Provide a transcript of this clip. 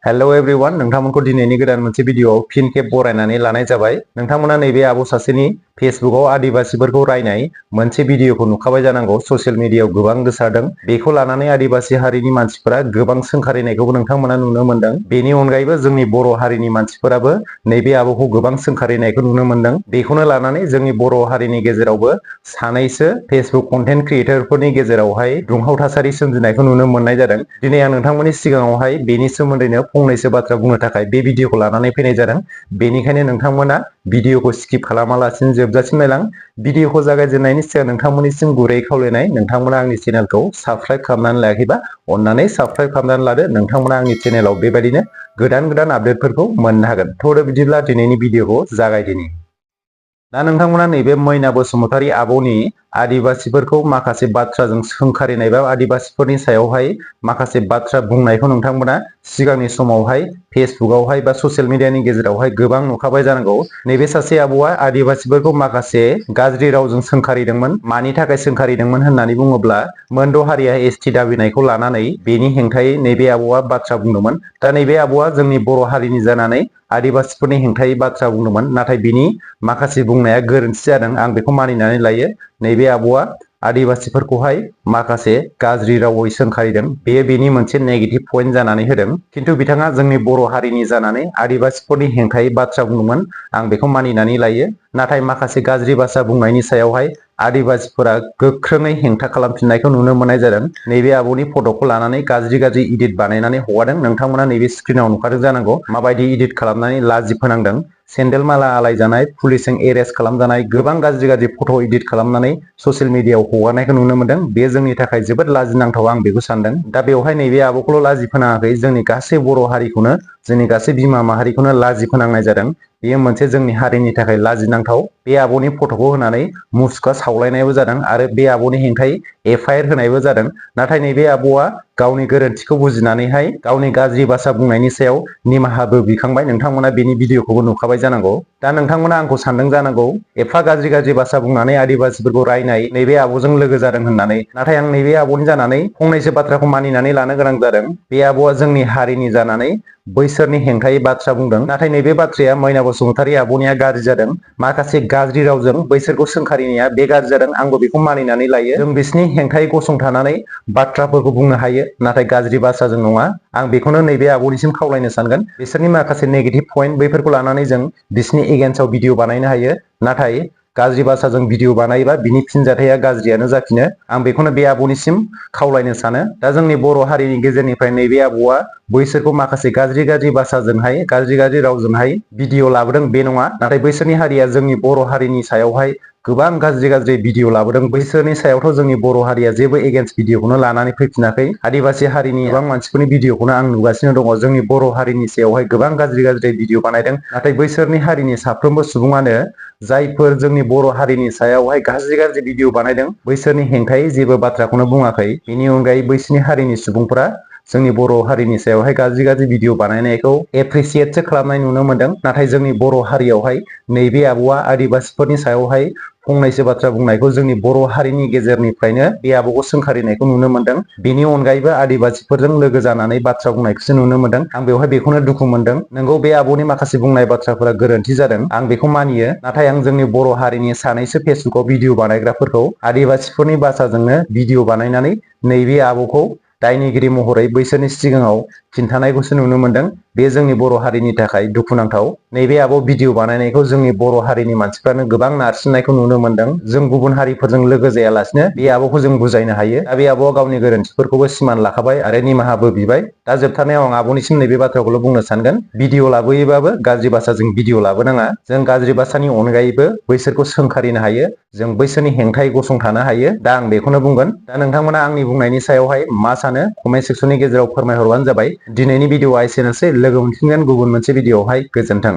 Hello everyone, नोंथांमोनखौ दिनैनि गोदान मोनसे भिडियोआव फिन खेब बरायनानै लानाय जाबाय। नोंथांमोना नैबे आब' सासेनि फेसबुकआव आदिबासिफोरखौ रायनाय मोनसे भिडियोखौ नुखाबाय जानांगौ। ससियेल मिडियायाव गोबां गोसारदों। बेखौ लानानै आदिबासि हारिनि मानसिफोरा गोबां सोंखारिनायखौबो नोंथांमोना नुनो मोनदों। बेनि अनगायैबो जोंनि बर' हारिनि मानसिफोराबो नैबे आब'खौ गोबां सोंखारिनायखौ नुनो मोनदों। बेखौनो लानानै जोंनि बर' हारिनि गेजेरावबो सानैसो फेसबुक कन्टेन्ट क्रिएटरफोरनि गेजेरावहाय दुंहाव थासारि सोमजिनायखौ नुनो मोननाय जादों। दिनै आं नोंथांमोननि सिगाङावहाय बेनि सोमोन्दैनो फंनैसो बाथ्रा बुंनो थाखाय बे भिडियोखौ लानानै फैनाय जादों। बेनिखायनो नोंथांमोना भिडियोखौ स्किप खालामालासिनो जोबजासिम नायलां। भिडियोखौ जागायजेननायनि सिगां नोंथांमोननिसिम गुरै खावलायनाय, नोंथांमोना आंनि चेनेलखौ साबस्क्राइब खालामनानै लायाखैबा अन्नानै साबस्क्राइब खालामनानै लादो। नोंथांमोना आंनि चेनेलाव बेबायदिनो गोदान आपडेटफोरखौ मोननो हागोन। थ' बिदिब्ला दिनैनि भिडियोखौ जागायदिनि। दा नोंथांमोना नैबे मैना बसुमतारी आब'नि आदिबासिफोरखौ माखासे बाथ्राजों सोंखारिनाय बा आदिबासिफोरनि सायावहाय माखासे बाथ्रा बुंनायखौ नोंथांमोना सिगांनि समावहाय फेसबुकआवहाय बा ससियेल मिडियानि गेजेरावहाय गोबां नुखाबाय जानांगौ। नैबे सासे आब'आ आदिबासिफोरखौ माखासे गाज्रि रावजों सोंखारिदोंमोन। मानि थाखाय सोंखारिदोंमोन होननानै बुङोब्ला मोनद' हारिया एसटि दाबिनायखौ लानानै बेनि हेंथायै नैबे आब'आ बाथ्रा बुंदोंमोन। दा नैबे आब'आ जोंनि बर' हारिनि जानानै आदिबासिफोरनि हेंथायै बाथ्रा बुंदोंमोन, नाथाय बिनि माखासे बुंनाया गोरोन्थि जादों। आं बेखौ मानिनानै लायो। नैबे आब'आ आदिबासिफोरखौहाय माखासे गाज्रि रावै सोंखारिदों। बेयो बेनि मोनसे नेगेटिभ पइन्ट जानानै होदों। खिन्थु बिथाङा जोंनि बर' हारिनि जानानै आदिबासिफोरनि हेंथायै बाथ्रा बुंदोंमोन। आं बेखौ मानिनानै लायो। नाथाय माखासे गाज्रि बाथ्रा बुंनायनि सायावहाय आदिबासिफोरा गोख्रोङै हेंथा खालामफिननायखौ नुनो मोननाय जादों। नैबे आब'नि फट'खौ लानानै गाज्रि इदिट बानायनानै हगारदों। नोंथांमोना नैबे स्क्रिनाव नुखादों जानांगौ माबायदि इदिट खालामनानै लाजि फोनांदों। सेन्देल माला आलायजानाय, पुलिसजों एरेस्ट खालामजानाय, गोबां गाज्रि फट' इदिट खालामनानै ससियेल मिडियायाव हगारनायखौ नुनो मोनदों। बे जोंनि थाखाय जोबोद लाजिनांथाव, आं बेखौ सानदों। दा बेवहाय नैबे आब'खौल' लाजि फोनाङाखै, जोंनि गासै बर' हारिखौनो, जोंनि गासै बिमा माहारिखौनो लाजि फोनांनाय जादों। बेयो मोनसे जोंनि हारिनि थाखाय लाजिनांथाव। बे आब'नि फट'खौ होनानै मुसुखा सावलायनायबो जादों आरो बे आब'नि हेंथायै FIR होनायबो जादों। नाथाय नैबे आब'आ गावनि गोरोन्थिखौ बुजिनानैहाय गावनि गाज्रि भाषा बुंनायनि सायाव निमाहाबो बिखांबाय। नोंथांमोना बेनि भिडियोखौबो नुखाबाय जानांगौ। दा नोंथांमोना आंखौ सानदों जानांगौ एफा गाज्रि भाषा बुंनानै आदिबासिफोरखौ रायनाय नैबे आब'जों लोगो जादों होननानै। नाथाय आं नैबे आब'नि जानानै फंनैसो बाथ्राखौ मानिनानै लानो गोनां जादों। बे आब'आ जोंनि हारिनि जानानै बैसोरनि हेंथायै बाथ्रा बुंदों। नाथाय नैबे बाथ्राया मैना बसुमतारी आब'निया गाज्रि जादों। माखासे गाज्रि रावजों बैसोरखौ सोंखारिनाया बे गाज्रि जादों। आंबो बेखौ मानिनानै लायो। जों बिसिनि हेंथायै गसंथानानै बाथ्राफोरखौ बुंनो हायो, नाथाय गाज्रि भाषाजों नङा। आं बेखौनो नैबे आब'निसिम खावलायनो सानगोन। बिसोरनि माखासे नेगेटिभ पइन्ट, बैफोरखौ लानानै जों बिसिनि एगेन्स्टआव भिडिअ बानायनो हायो, नाथाय गाज्रि भाषाजों भिडिअ बानायोबा बिनि फिनजाथाया गाज्रियानो जाफिनो। आं बेखौनो बे आब'निसिम खावलायनो सानो। दा जोंनि बर' हारिनि गेजेरनिफ्राय नैबे आब'आ बैसोरखौ माखासे गाज्रि भाषाजोंहाय, गाज्रि रावजोंहाय भिडिअ लाबोदों बे नङा। नाथाय बैसोरनि हारिया जोंनि बर' हारिनि सायावहाय गोबां गाज्रि भिडिअ लाबोदों। बैसोरनि सायावथ' जोंनि बर' हारिया जेबो एगेन्स्ट भिडिअखौनो लानानै फैफिनाखै। आदिबासि हारिनि गोबां मानसिफोरनि भिडिअखौनो आं नुगासिनो दङ। जोंनि बर' हारिनि सायावहाय गोबां गाज्रि भिडिअ बानायदों। नाथाय बैसोरनि हारिनि साफ्रोमबो सुबुङानो, जायफोर जोंनि बर' हारिनि सायावहाय गाज्रि भिडिअ बानायदों, बैसोरनि हेंथायै जेबो बाथ्राखौनो बुङाखै। बेनि अनगायै बैसोरनि हारिनि सुबुंफोरा जोंनि बर' हारिनि सायावहाय गाज्रि भिडिअ बानायनायखौ एप्रिसियेटसो खालामनाय नुनो मोनदों। नाथाय जोंनि बर' हारियावहाय नैबे आब'आ आदिबासिफोरनि सायावहाय फंनैसो बाथ्रा बुंनायखौ जोंनि बर' हारिनि गेजेरनिफ्रायनो बे आब'खौ सोंखारिनायखौ नुनो मोनदों। बेनि अनगायैबो आदिबासिफोरजों लोगो जानानै बाथ्रा बुंनायखौसो नुनो मोनदों। आं बेवहाय बेखौनो दुखु मोनदों। नोंगौ, बे आब'नि माखासे बुंनाय बाथ्राफोरा गोरोन्थि जादों, आं बेखौ मानियो। नाथाय आं जोंनि बर' हारिनि सानैसो फेसबुकाव भिडिअ बानायग्राफोरखौ आदिबासिफोरनि भाषाजोंनो भिडिअ बानायनानै नैबे आब'खौ दायनिगिरि महरै बैसोरनि सिगाङाव खिन्थानायखौसो नुनो मोनदों। बे जोंनि बर' हारिनि थाखाय दुखुनांथाव। नैबे आब' भिडिअ बानायनायखौ जोंनि बर' हारिनि मानसिफ्रानो गोबां नारसिननायखौ नुनो मोनदों। जों गुबुन हारिफोरजों लोगो जायालासिनो बे आब'खौ जों बुजायनो हायो। दा बे आब'आ गावनि गोरोन्थिफोरखौबो सिमान लाखाबाय आरो निमाहाबो बिबाय। दा जोबथारनायाव आं आब'निसिम नैबे बाथ्राखौल' बुंनो सानगोन, भिडिअ लाबोयोबाबो गाज्रि भाषाजों भिडिअ लाबोनाङा। जों गाज्रि भाषानि अनगायैबो बैसोरखौ सोंखारिनो हायो, जों बैसोरनि हेंथायै गसंथानो हायो। दा आं बेखौनो बुंगोन। दा नोंथांमोना आंनि बुंनायनि सायावहाय मा सानो कमेन्ट सेक्सननि गेजेराव फोरमायहरबानो जाबाय। दिनैनि भिडिअआ एसेनोसै। लोगो मोनफिनगोन गुबुन मोनसे भिडिअआवहाय। गोजोन्थों।